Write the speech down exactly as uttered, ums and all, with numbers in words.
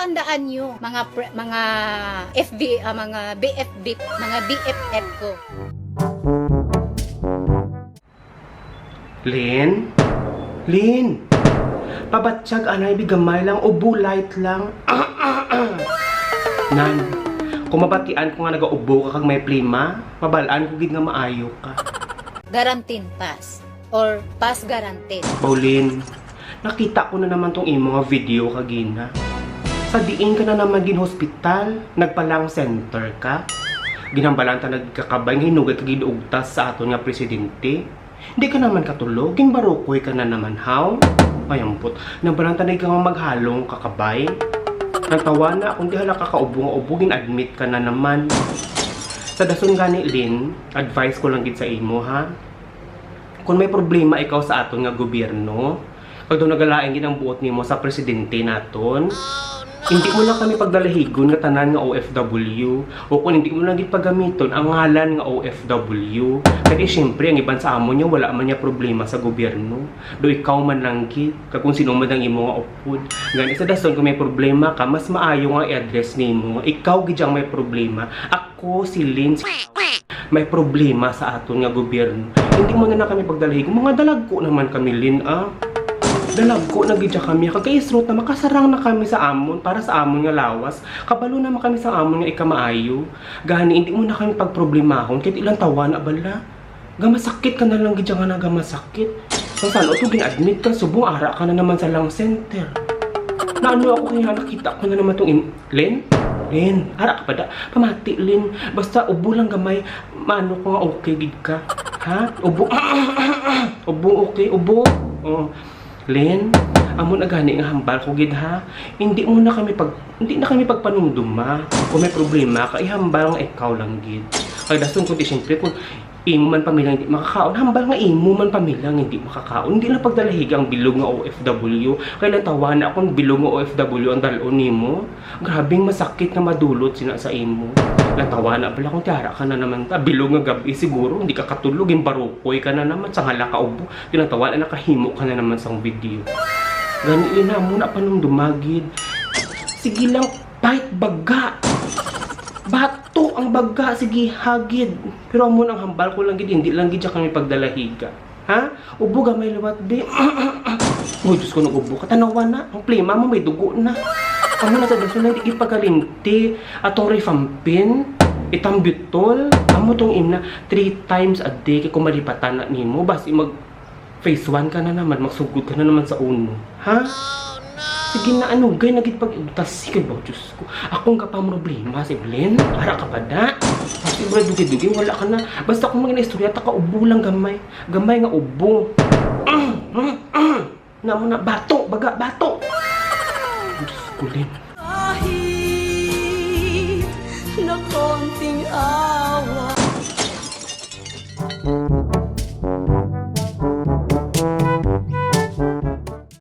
Tandaan nyo, mga pre- mga F B, ah, mga B F B, mga B F F ko. Lin? Lin! Pabatsyag anay, bigamay lang, ubo light lang. Nan, kung mabatian ko nga nagaubo ka kag may plima, mabal-an ko gid nga maayo ka. Guaranteed pass or pass guaranteed. Pauline, nakita ko na naman tong imo nga video kagina. Sa diin ka na naman ginhospital, nagpa-lung center ka. Ginhambalan ta nagkakabay nga hinugay ka gid ugtas sa aton nga presidente. Hindi ka naman katulog, ginbarukoy ka na naman, haw? Ay, ampot. Ginhambalan ta na ikaw nga maghalong kakabay. Nagtawa na akong di hala ka kaubo nga ubo, gin-admit ka na naman. Sa dason gani, Lin, advice ko lang gid sa imo, ha? Kung may problema ikaw sa aton nga gobyerno, kag daw nagalain gid ang buot nimo sa presidente naton, hindi mo lang kami pagdalahigon nga tanan nga O F W, o kung hindi mo lang gid paggamiton ang ngalan nga O F W. Kay di, siyempre, ang iban sa amon nga wala man niya problema sa gobyerno. Do ikaw man lang gid, kag kung sino man ang imo nga upod. Gani sa dason, kung may problema ka, mas maayo nga i-address nimo nga ikaw gid ang may problema. Ako si Lin, may problema sa aton nga gobyerno. Hindi mo na lang kami pagdalahigon. Mga dalagko naman kami, Lin, ah. Dalagko na gid siya kami. Kag kaisrot na makasarang na kami sa amon, para sa amon nga lawas. Kabalo naman kami sa amon nga ikamaayo. Gani, hindi mo na kami pagproblemahon. Kahit ilang tawa na bala. Gamasakit ka na lang gid siya nga nagamasakit. Ang sano to, gin-admit ka, subong ara ka na naman sa lung center. Naano ako kaya nakita ko na naman tong im- Lin? Lin, ara ka pa da. Pamati, Lin. Basta ubo lang gamay. Maano ko nga okay gid ka. Ha? Ubo. Ubo, okay. Ubo. Oh. Lin, amo na gani nga hambal ko gid, ha. Hindi mo na kami pag hindi na kami pagpanumduma. Kung may problema ka, ihambal nga ikaw lang gid. Kay dason ko di, siyempre, kung imo man pamilya hindi makakaon, hambal nga imo man pamilya nga hindi makakaon. Hindi lang pagdalahiga ang bilog nga O F W. Kay lang tawana akong bilog nga O F W ang dalon nimo. Grabing masakit nga madulot sina sa imo. Lang tawana pala kung tiara ka na naman ta. Bilog nga gabi siguro, hindi ka katulog, yung barukoy ka na naman, sa hala ka ubo. Tinatawa na nakahimo ka na naman sang video. Gani ina mo na panumduma gid. Sige lang, bait baga. Bato ang baga, sige hagid. Pero amo nang hambal ko lang gid, hindi lang gid siya kami pagdalahiga. Ha? Ubo gamay liwat, be. Uy, Diyos ko, nag-ubo ka. Tanawa na. Ang plema mo, may dugo na. Amo na sa dason, hindi ipagalinti. Atong rifampin, itambutol. Amo tong imna, three times a day. Kay kung malipatan na nimo, basi mag phase one ka na naman, magsugod ka na naman sa uno. Ha? Sige na, ano, gay, nagit pag-igtas. Sige ba, Diyos ko. Akong kapamroblema si Blen. Ara ka pa da. Kasi bro, dugi-dugi, wala ka na. Basta kung mga istorya, taka ubo lang gamay. Gamay nga ubo. Namo na, bato, baga, bato. Diyos ko, Len.